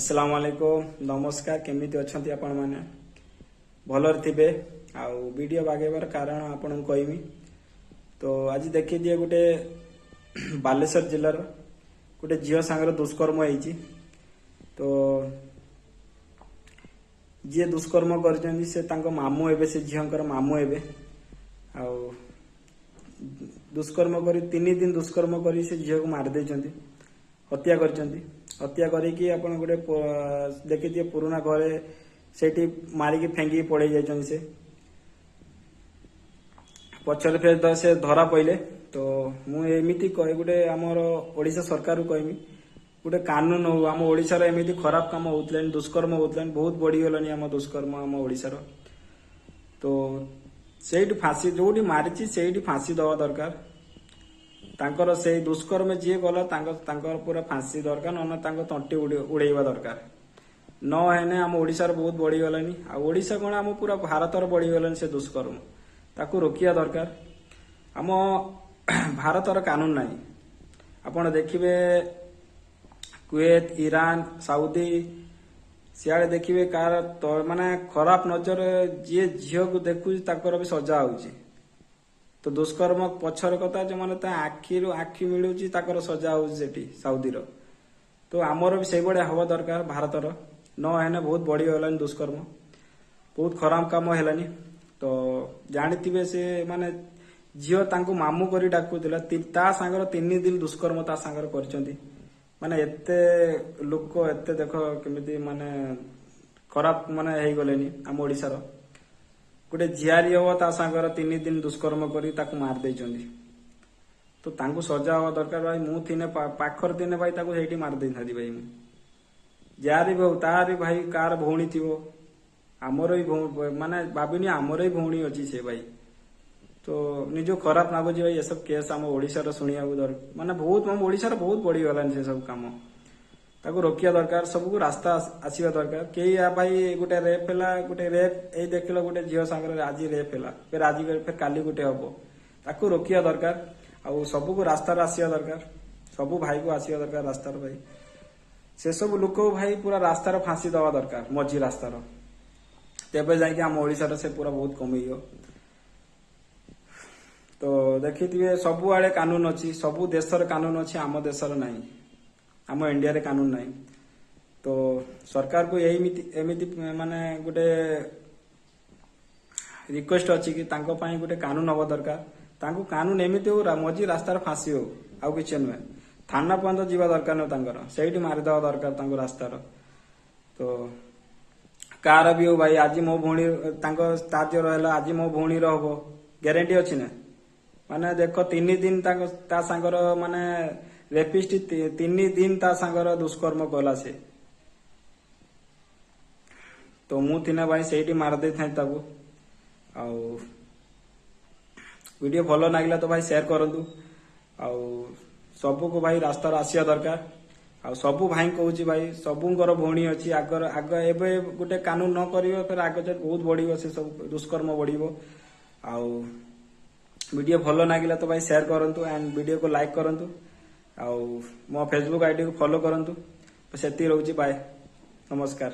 अस्सलाम वालेकुम, नमस्कार। କେମିତି ଅଛନ୍ତି ଆପଣମାନେ? ଭଲରେ ଥିବେ। ଆଉ ଭିଡ଼ିଓ ବାଗେଇବାର କାରଣ ଆପଣଙ୍କୁ କହିମି। ତ ଆଜି ଦେଖିଦିଏ, ଗୋଟେ ବାଲେଶ୍ୱର ଜିଲ୍ଲାର ଗୋଟେ ଝିଅ ସାଙ୍ଗରେ ଦୁଷ୍କର୍ମ ହେଇଛି। ତ ଯିଏ ଦୁଷ୍କର୍ମ କରିଛନ୍ତି, ସେ ତାଙ୍କ ମାମୁଁ ହେବେ, ସେ ଝିଅଙ୍କର ମାମୁଁ ହେବେ। ଆଉ ଦୁଷ୍କର୍ମ କରି, 3 ଦିନ ଦୁଷ୍କର୍ମ କରି ସେ ଝିଅକୁ ମାରି ଦେଇଛନ୍ତି, ହତ୍ୟା କରିଛନ୍ତି। ହତ୍ୟା କରିକି ଆପଣ ଗୋଟେ ଦେଖିଥିବେ, ପୁରୁଣା ଘରେ ସେଇଠି ମାରିକି ଫେଙ୍ଗିକି ପଳେଇ ଯାଇଛନ୍ତି। ସେ ପଛରେ ଫେର ତ ସେ ଧରା ପଇଲେ। ତ ମୁଁ ଏମିତି କହେ, ଗୋଟେ ଆମର ଓଡ଼ିଶା ସରକାରକୁ କହିମି, ଗୋଟେ କାନୁନ ହଉ। ଆମ ଓଡ଼ିଶାର ଏମିତି ଖରାପ କାମ ହଉଥିଲାଣି, ଦୁଷ୍କର୍ମ ହଉଥିଲାଣି, ବହୁତ ବଢିଗଲାଣି ଆମ ଦୁଷ୍କର୍ମ ଆମ ଓଡ଼ିଶାର। ତ ସେଇଠି ଫାଶୀ, ଯୋଉଠି ମାରିଛି ସେଇଠି ଫାଶୀ ଦବା ଦରକାର ତାଙ୍କର। ସେଇ ଦୁଷ୍କର୍ମ ଯିଏ କଲା, ତାଙ୍କର ପୁରା ଫାଶୀ ଦରକାର, ନହେଲେ ତାଙ୍କ ତଣ୍ଟି ଉଡେଇବା ଦରକାର। ନ ହେନେ ଆମ ଓଡ଼ିଶାର ବହୁତ ବଢିଗଲାଣି। ଆଉ ଓଡ଼ିଶା କଣ, ଆମ ପୁରା ଭାରତର ବଢିଗଲାଣି ସେ ଦୁଷ୍କର୍ମ। ତାକୁ ରୋକିବା ଦରକାର। ଆମ ଭାରତର କାନୁନ ନାହିଁ। ଆପଣ ଦେଖିବେ, କୁଏତ, ଇରାନ, ସାଉଦି ସିଆଡେ ଦେଖିବେ, କାହାର ତ ମାନେ ଖରାପ ନଜର ଯିଏ ଝିଅକୁ ଦେଖୁଛି, ତାଙ୍କର ବି ସଜା ହଉଛି। ତ ଦୁଷ୍କର୍ମ ପଛର କଥା, ଯୋଉମାନେ ତା ଆଖିରୁ ଆଖି ମିଳୁଛି, ତାଙ୍କର ସଜା ହଉଛି ସେଠି ସାଉଦିର। ତ ଆମର ବି ସେଇଭଳିଆ ହବା ଦରକାର ଭାରତର। ନ ହେନେ ବହୁତ ବଢିଗଲାଣି ଦୁଷ୍କର୍ମ, ବହୁତ ଖରାପ କାମ ହେଲାନି। ତ ଜାଣିଥିବେ, ସେ ମାନେ ଝିଅ ତାଙ୍କୁ ମାମୁଁ କରି ଡାକୁଥିଲା, ତା ସାଙ୍ଗର 3 ଦିନ ଦୁଷ୍କର୍ମ ତା ସାଙ୍ଗରେ କରିଛନ୍ତି। ମାନେ ଏତେ ଲୋକ ଏତେ ଦେଖ କେମିତି ମାନେ ଖରାପ ମାନେ ହେଇଗଲେନି। ଆମ ଓଡିଶାର ଗୋଟେ ଝିଆରୀ ହବ, ତା ସାଙ୍ଗର 3 ଦିନ ଦୁଷ୍କର୍ମ କରି ତାକୁ ମାରି ଦେଇଛନ୍ତି। ତ ତାଙ୍କୁ ସଜା ହବା ଦରକାର ଭାଇ। ମୁଁ ଥିନେ, ପାଖରେ ଥିନେ ଭାଇ, ତାକୁ ସେଇଠି ମାରି ଦେଇଥାନ୍ତି ଭାଇ ମୁଁ। ଯାହାର ବି ହଉ, ତାର ବି ଭାଇ କାହାର ଭଉଣୀ ଥିବ, ଆମର ବି ମାନେ ଭାବିନି, ଆମର ବି ଭଉଣୀ ଅଛି ସେ ଭାଇ। ତ ନିଜକୁ ଖରାପ ଲାଗୁଛି ଭାଇ, ଏସବୁ କେସ୍ ଆମ ଓଡିଶାର ଶୁଣିବାକୁ ମାନେ ବହୁତ, ଆମ ଓଡିଶାର ବହୁତ ବଢିଗଲାଣି ସେ ସବୁ କାମ। ତାକୁ ରୋକିବା ଦରକାର, ସବୁକୁ ରାସ୍ତା ଆସିବା ଦରକାର। କେହି ଭାଇ ଗୋଟେ ରେପ୍ ହେଲା, ଗୋଟେ ରେପ୍ ଏଇ ଦେଖିଲ, ଗୋଟେ ଝିଅ ସାଙ୍ଗରେ ଆଜି ରେପ୍ ହେଲା, ଫେର ଆଜି ଫେର କାଲି ଗୋଟେ ହବ। ତାକୁ ରୋକିବା ଦରକାର ଆଉ ସବୁକୁ ରାସ୍ତାରେ ଆସିବା ଦରକାର। ସବୁ ଭାଇକୁ ଆସିବା ଦରକାର ରାସ୍ତାରେ ଭାଇ। ସେସବୁ ଲୋକ ଭାଇ ପୁରା ରାସ୍ତାର ଫାଶୀ ଦବା ଦରକାର, ମଝି ରାସ୍ତାର। ତେବେ ଯାଇକି ଆମ ଓଡିଶାର ସେ ପୁରା ବହୁତ କମିଯିବ। ତ ଦେଖିଥିବେ, ସବୁଆଡେ କାନୁନ ଅଛି, ସବୁ ଦେଶର କାନୁନ ଅଛି, ଆମ ଦେଶର ନାହିଁ। ଆମ ଇଣ୍ଡିଆରେ କାନୁନ ନାହିଁ। ତ ସରକାରକୁ ଏମିତି ଏମିତି ମାନେ ଗୋଟେ ରିକ୍ୱେଷ୍ଟ ଅଛି କି ତାଙ୍କ ପାଇଁ ଗୋଟେ କାନୁନ ହବା ଦରକାର। ତାଙ୍କୁ କାନୁନ ଏମିତି ହଉ, ମଝି ରାସ୍ତାରେ ଫାଶୀ ହଉ, ଆଉ କିଛି ନୁହେଁ। ଥାନା ପର୍ଯ୍ୟନ୍ତ ଯିବା ଦରକାର ନୁହେଁ ତାଙ୍କର, ସେଇଠି ମାରିଦେବା ଦରକାର ତାଙ୍କୁ ରାସ୍ତାର। ତ କାହାର ବି ହଉ ଭାଇ, ଆଜି ମୋ ଭଉଣୀ ତାଙ୍କ ତା ଝିଅର ହେଲା, ଆଜି ମୋ ଭଉଣୀର ହବ, ଗ୍ୟାରେଣ୍ଟି ଅଛି ନା? ମାନେ ଦେଖ, 3 ଦିନ ତାଙ୍କ ତା ସାଙ୍ଗର ମାନେ ରେପିଷ୍ଟ 3 ଦିନ ତା ସାଙ୍ଗର ଦୁଷ୍କର୍ମ କଲା ସେ। ତ ମୁଁ ଥିନେ ଭାଇ, ସେଇଠି ମାରି ଦେଇଥାନ୍ତି ତାକୁ। ଆଉ ଭିଡ଼ିଓ ଭଲ ଲାଗିଲା ତ ଭାଇ ସେୟାର କରନ୍ତୁ। ଆଉ ସବୁକୁ ଭାଇ ରାସ୍ତାରେ ଆସିବା ଦରକାର। ଆଉ ସବୁ ଭାଇଙ୍କୁ କହୁଛି ଭାଇ, ସବୁଙ୍କର ଭଉଣୀ ଅଛି। ଆଗର ଆଗ ଏବେ ଗୋଟେ କାନୁନ ନ କରିବ, ଫେର ଆଗ ଯାଏ ବହୁତ ବଢିବ, ସେ ସବୁ ଦୁଷ୍କର୍ମ ବଢିବ। ଆଉ ଭିଡ଼ିଓ ଭଲ ଲାଗିଲା ତ ଭାଇ ସେୟାର କରନ୍ତୁ ଆଣ୍ଡ ଭିଡ଼ିଓକୁ ଲାଇକ୍ କରନ୍ତୁ ଆଉ ମୋ ଫେସବୁକ୍ ଆଇଡିକୁ ଫଲୋ କରନ୍ତୁ। ସେତିକି ରହୁଛି, ବାଏ, ନମସ୍କାର।